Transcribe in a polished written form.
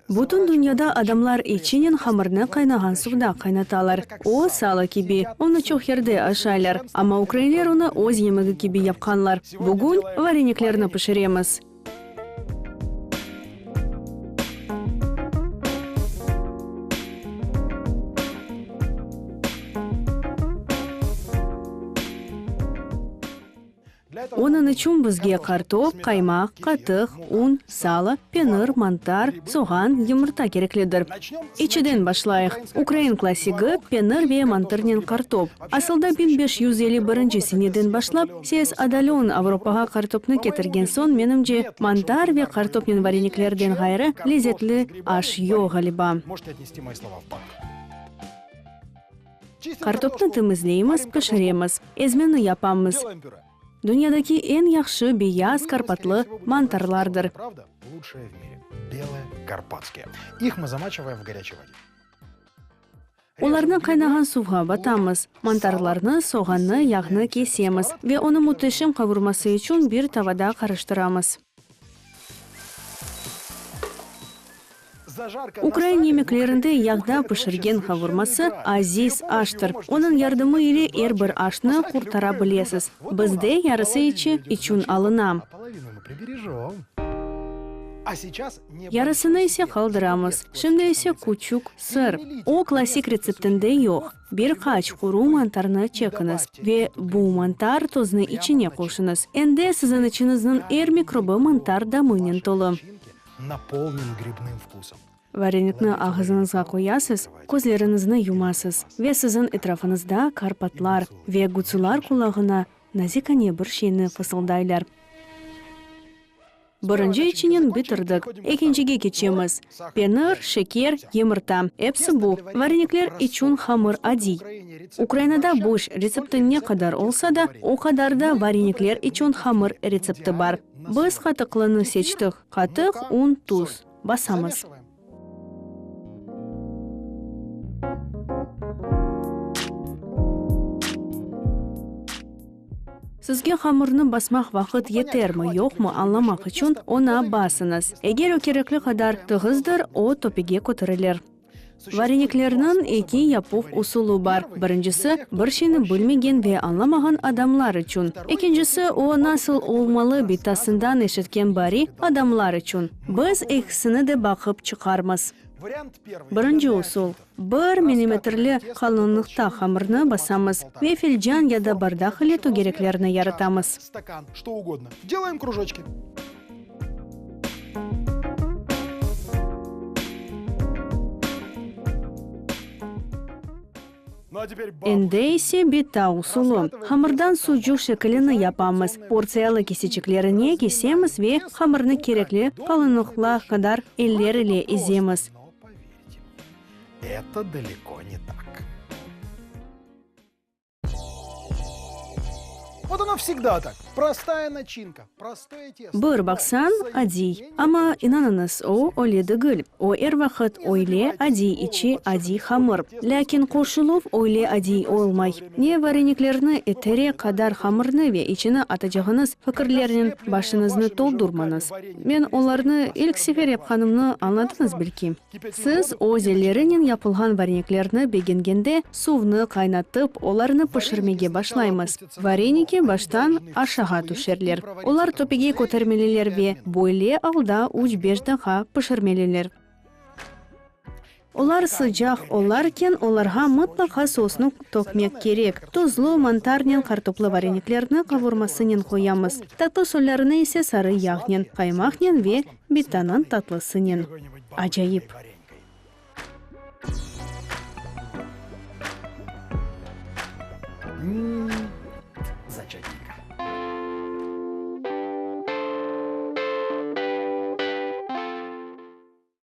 Bütün dünyada adamlar içinen hamırnı qaynağan suvda qaynatalar. O, salo kibi, onı çoq yerde aşaylar, amma ukrainler onı öz yemegi kibi yapqanlar. Bugün vareniklerni pişiremiz. Onıñ içün bizge qartop, qaymaq, qatıq, un, salo, penir, mantar, soğan, yımırta kereklidir. İçiden başlayıq. Ukrain klassigi, penir ve mantarnen qartop. Asılda 1551 seneden başlap, Seyis Adalon Avropağa qartopnı ketirgen soñ, menimce, mantar ve qartopnen vareniklerden ğayrı lezetli aş yoq, ğaliba. Qartopnı temizleymiz, pişiremiz. Ezmeni yapamız. Dünyadaki eñ yahşı beyaz karpatlı mantarlardır. Olarnı qaynağan suvğa batamız. Mantarlarnı, soğannı, yağnı kesemiz ve onı müteşem qavurması içün bir tavada qarıştıramız. Ukrain yemeklerinde yağda pişirgen qavurması aziz aştır. Onıñ yardımı ile er bir aşnı qurtara bilesiz. Bizde yarısı içi içün alına. Yarısını ise qaldıramız. Şimdi ise küçük sır. O, klassik retseptinde yoq. Bir qaç quru mantarnı çekiñiz ve bu mantar toznı içine qoşuñız. Endi siziñ içiñizniñ er mikrobı mantar damınen tolu. Varenikni ağızıñızğa qoyasız, közleriñizni yumasız ve siziñ etrafıñızda Karpatlar ve gutsular qulağına nazikane bir şeyni fısıldaylar. Birinci içinen bitirdik, ekincige keçemiz. Penir, şeker, yımırta, episi bu. Varenikler içün hamır adiy. Ukrainada borşç retsepti ne qadar olsa da, o qadar da varenikler içün hamır retsepti bar. Biz qatıqlını seçtik, qatıq, un, tuz. Basamız. Sizge hamırnı basmaq vaqıt yetermi, yoqmı añlamaq içün oña basıñız. Eger o kerekli qadar tığızdır, o töpege köterilir. Vareniklerniñ eki yapuv usulı bar, birincisi, bir şeyni bilmegen ve añlamağan adamlar içün, ekincisi, o nasıl olmalı bitasından eşitken bari adamlar içün. Biz ekisini de baqıp çıqarmız. Birinci usul. Bir millimetrli qalınlıqta hamırnı basamız ve filcan ya da bardaq ile tögereklerni yaratamız. Endi ise bita usulı. Hamırdan sucuq şekilini yapamız, portsiyalı keseçiklerine kesemiz ve hamırnı kerekli qalınlıqqa qadar eller ile ezemiz. Bir baqsañ, adiy. Amma, inanıñız, o, öyle degil. O, er vaqıt öyle adiy içi, adiy hamır. Lâkin qoşuluv öyle adiy olmay. Ne vareniklerni etere qadar hamırnı ve içini atacağıñız fikirlernen başıñıznı toldurmañız. Men olarnı ilk sefer yapqanımnı añladıñız belki. Siz öz ellerinen yapılğan vareniklerni begengende, suvnı qaynatıp, olarnı pişirmege başlaymız. Vareniki baştan aşağa tüşerler. Olar töpege kötermeliler ve böyle alda üç-beş daqqa pişirmeliler. Olar sıcaq olarken, olarğa mıtlaqa sosnı tökmek kerek. Tuzlu, mantarnen qartoplı vareniklerni qavurmasınen qoyamız. Tatlı sollarını ise sarı yağnen, qaymaqnen ve bitanıñ tatlısınen. Acayip!